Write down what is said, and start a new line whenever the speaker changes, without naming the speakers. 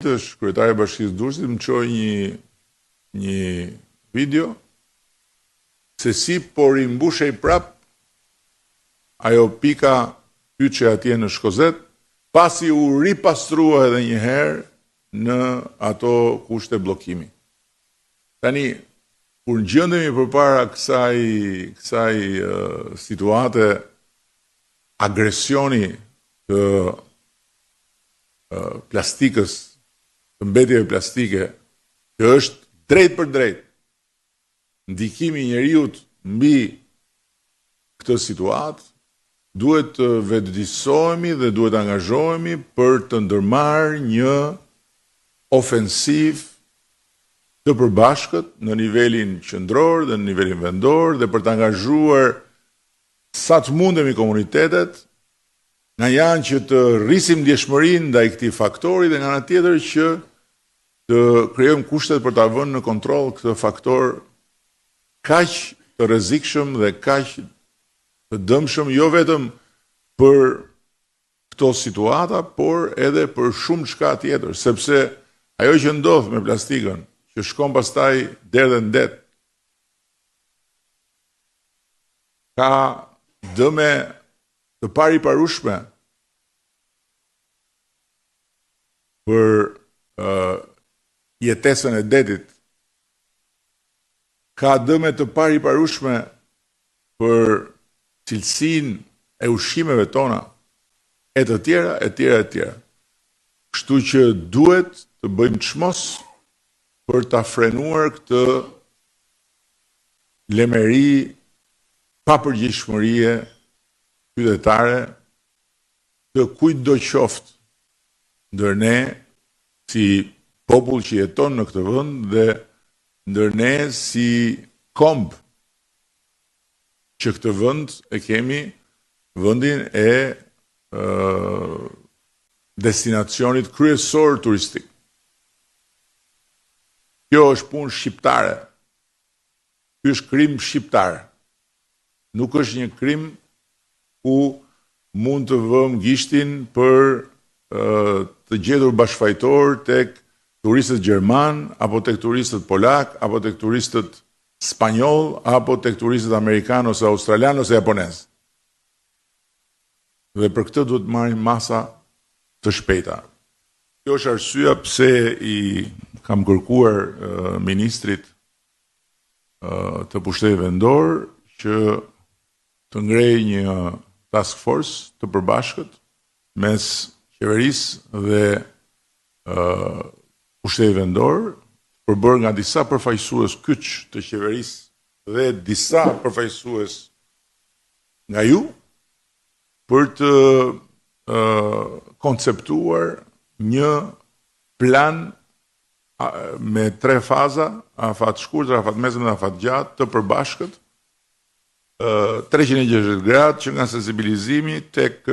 ditësh kryetarja e Bashkisë së Durrësit më çoi një një video se si po rimbushej prap ajo pika kyçe atje në Shkozet, pasi u ripastrua edhe një herë në ato kushte bllokimi. Tani, kur gjendemi përpara kësaj kësaj situate agresioni të plastikës, të mbetjeve plastike, që është drejtpërdrejt ndikimi i njeriut mbi këtë situatë, duhet të vetëdijësohemi dhe duhet të angazhohemi për të ndërmarrë një ofensivë të përbashkët në nivelin qendror dhe në nivelin vendor dhe për të angazhuar sa të mundemi komunitetet, nga një anë që të rrisim ndjeshmërinë ndaj këtij faktori dhe nga ana tjetër që të krijojmë kushtet për ta vënë në kontroll këtë faktor kaq të rrezikshëm dhe kaq të dëmshëm jo vetëm për këto situata, por edhe për shumëçka tjetër, sepse ajo që ndodh me plastikën, që shkon pastaj derdhet në det, ka dëme të pariparueshme për uh, jetesën e detit, ka dëme të pariparueshme për cilësinë e ushqimeve tona, e të tjera, e tjera, e tjera. Kështu që duhet të bëjmë çmos për ta frenuar këtë lemeri papërgjegjshmërie qytetare të kujtdo qoftë ndër ne si popull që jeton në këtë vend dhe ndër ne si komb që këtë vend e kemi vendin e destinacionit kryesor turistik. Kjo është punë shqiptare. Ky është krim shqiptar. Nuk është një krim ku mund të vëmë gishtin për të gjetur bashkëfajtorë tek turistët gjermanë apo tek turistët polakë apo tek turistët spanjollë apo tek turistët amerikanë ose australianë ose japonezë. Dhe për këtë duhet të marrim masa të shpejta. Kjo është arsyeja pse i kam kërkuar ministrit të pushtetit vendor që të ngrejë një task force të përbashkët mes qeverisë dhe pushtetit vendor, përbërë nga disa përfaqësues kyç të qeverisë dhe disa përfaqësues nga ju, për të konceptuar një plan me tre faza, afat shkurtër, afat mesëm dhe afat gjatë, të përbashkët, 360 gradë që nga sensibilizimi tek